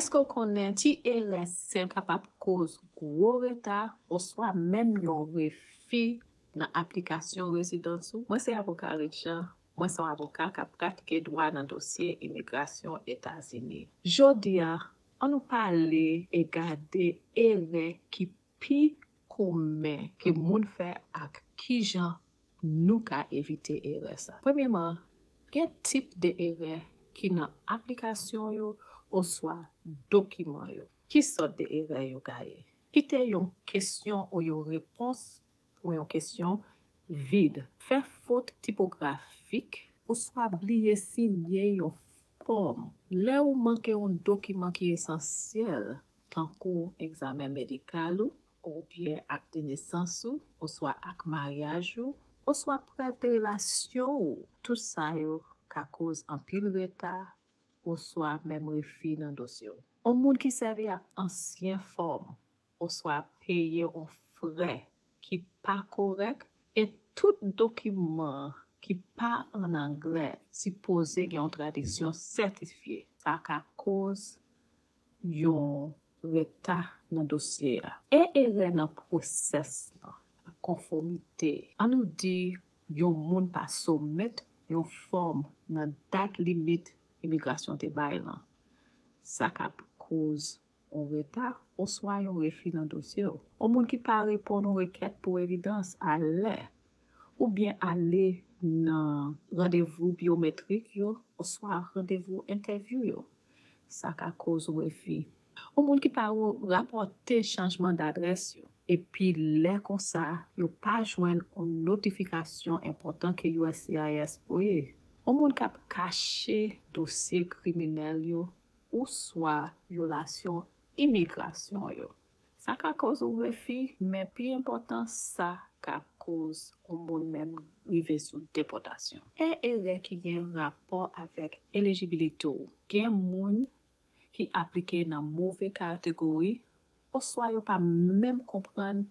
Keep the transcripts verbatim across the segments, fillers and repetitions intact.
Èske w konnen ti erè senp kapab koz gwo reta oswa menm yon refi nan aplikasyon rezidans ou? Mwen se avoka Richard. Mwen se yon avoka k ap pratike dwa nan dosye imigrasyon Etazini. Jodi a, ann nou pale e gade erè ki pi komen ke moun fè ak kijan nou ka evite erè sa. Premyeman, gen tip de erè ki nan aplikasyon yo oswa dokiman yo. Ki sòt de erè yo ka ye? Kite yon kesyon ou yon repons pou yon kesyon vid. Fè fot tipografik oswa bliye siyen yon fòm. Lè ou manke yon dokiman ki esansyèl, tankou egzamen medikal ou, oubyen ak de nesans ou, oswa ak maryaj ou, oswa prèv de relasyon ou, tout sa yo ka koz anpil reta oswa menm refi nan dosye w. Yon moun ki sèvi ak ansyen fòm oswa peye yon frè ki pa kòrèk, e tout dokiman ki pa an anglè sipoze gen yon tradiksyon sètifye. Sa ka koz yon reta nan dosye a. E erè nan pwosès lan, konfòmite. Ann nou di yon moun pa soumèt yon fòm nan dat limit imigrasyon te bay lan. Sa ka koz yon reta oswa yon refi nan dosye w. Yon moun ki pa reponn yon rekèt pou evidans a lè, oubyen ale nan randevou byometrik yo oswa randevou entèvyou yo. Sa ka koz yon refi. Yon moun ki pa rapòte chanjman dadrès yo, epi lè konsa, yo pa jwenn yon notifikasyon enpòtan ke U S C I S voye. Yon moun k ap kache dosye kriminèl yo oswa vyolasyon imigrasyon yo. Sa ka koz yon refi, men pi enpòtan, sa ka koz yon moun menm rive sou depòtasyon. E erè ki gen rapò avèk elijibilite w. Gen moun ki aplike nan move kategori, oswa yo pa menm konprann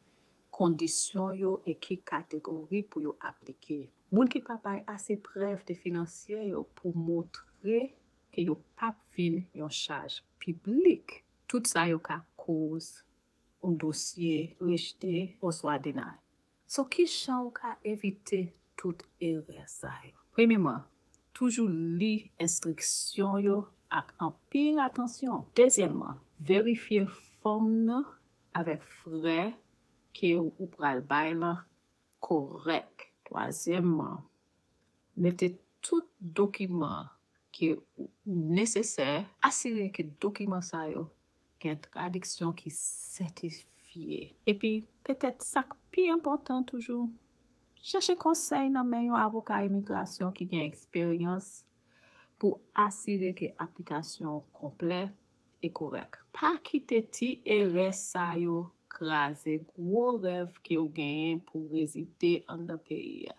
kondisyon yo e ki kategori pou yo aplike. Moun ki pa bay ase prèv de finansyè yo pou montre ke yo p ap vin yon chaj piblik. Tout sa yo ka koz yon dosye rejte oswa deny. So, kijan w ka evite tout erè sa yo? Premyeman, toujou li enstriksyon yo ak anpil atansyon. Dezyèmman, verifye fòm nan avèk frè ke ou pral bay lan kòrèk. Twazyèmman, mete tout dokiman ke ou nesesè, asire ke dokiman sa yo gen tradiksyon ki sètifye. Epi, petèt sa k pi enpòtan toujou, chèche konsèy nan men yon avoka imigrasyon ki gen eksperyans pou asire ke aplikasyon w konplè e kòrèk. Pa kite ti erè sa yo kraze gwo rèv ke w genyen pou w rezide anndan peyi a.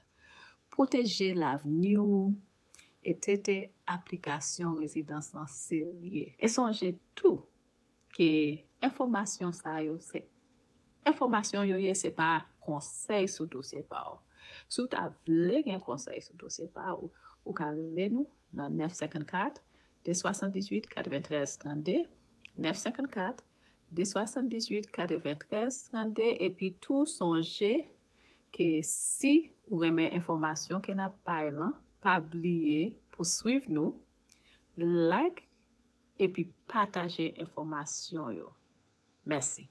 Pwoteje lavni w e trete aplikasyon rezidans lan serye. E sonje tou ke enfòmasyon sa yo se enfòmasyon yo ye, se pa konsèy sou dosye pa w. Si w ta vle gen konsèy sou dosye pa w, ou ka rele nou nan nèf senkannkat, de swasanndizwit, katreventrèz trannde, nèf senkannkat, de swasanndizwit, katreventrèz trannde, epi tou sonje ke si ou renmen enfòmasyon ke n ap bay lan, pa bliye pou swiv nou, like, epi pataje enfòmasyon yo. Mèsi.